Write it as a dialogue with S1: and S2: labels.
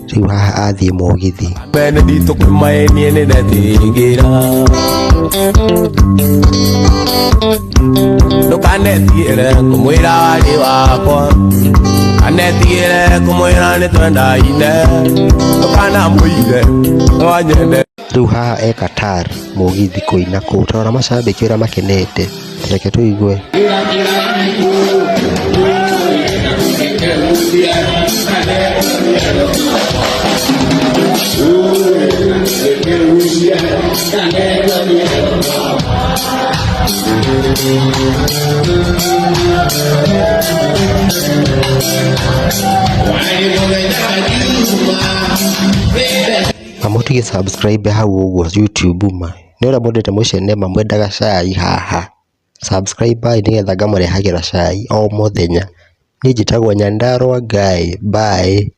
S1: Rĩu haha athiĩ mũgithi.
S2: Ndũkanetigĩre kũmwĩra warĩ wakwa, kanetigĩre kũmwĩra nĩ twendaine, ndũkanamũire wanyende.
S1: Rĩu haha e Qatar mũgithi kũina kũu, ta rora macambĩki ũrĩa makenete, reke tũigue. Mamũtige subscribe hau ũguo YouTube ma, nĩ ũrĩa mwendete mũcene ma mwendaga cai haha, subscribe ai nĩgetha ngamũrehagĩra cai o mũthenya. Niĩ njĩtagwo Nyandarua Guy, bye.